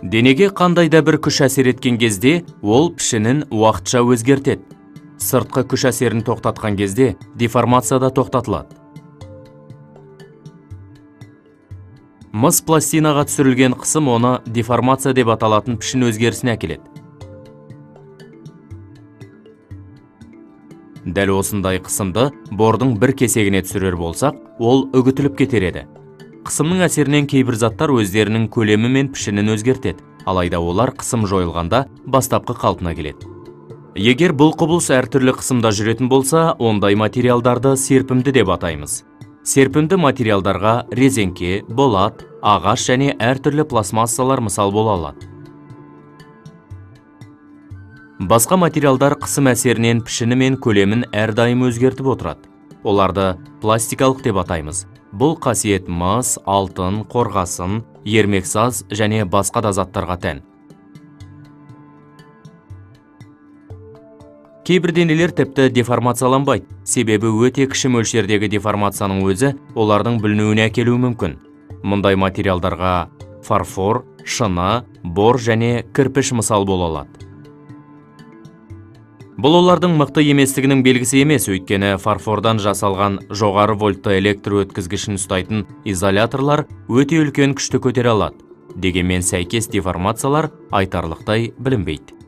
Денеге қандай да бір күш әсер еткен кезде, ол пішінін уақытша өзгертеді. Сыртқы күш әсерін тоқтатқан кезде деформация да тоқтатылады. Мыс пластинаға түсірілген қысым оны деформация деп аталатын пішін өзгерісіне әкеледі. Дәл осындай қысымды бордың бір кесегіне түсірер болсақ, ол үгітіліп кетер еді. Қысымның әсерінен кейбір заттар өздерінің көлемі мен пішінін өзгертеді, алайда олар қысым жойылғанда бастапқы қалпына келеді. Егер бұл құбылыс әртүрлі қысымда жүретін болса, ондай материалдарды серпімді деп атаймыз. Серпімді материалдарға резеңке, болат, ағаш және әртүрлі пластмассалар мысал бола алады. Басқа материалдар қысым әсерінен пішіні мен көлемін әрдайым өзгертіп отырады. Оларды пластикалық деп атаймыз. Бұл қасиет мыс, алтын, қорғасын, ермексаз және басқа да заттарға тән. Кейбір денелер тіпті деформацияланбайды, себебі өте кіші мөлшердегі деформацияның өзі олардың бүлінуіне әкелуі мүмкін. Мұндай материалдарға фарфор, шыны, бор және кірпіш мысал бола алады. Бұл олардың мықты еместігінің белгісі емес, өйткені фарфордан жасалған жоғары вольтты электр өткізгішін ұстайтын изоляторлар өте үлкен күшті көтере алады. Дегенмен сәйкес деформациялар айтарлықтай білінбейді.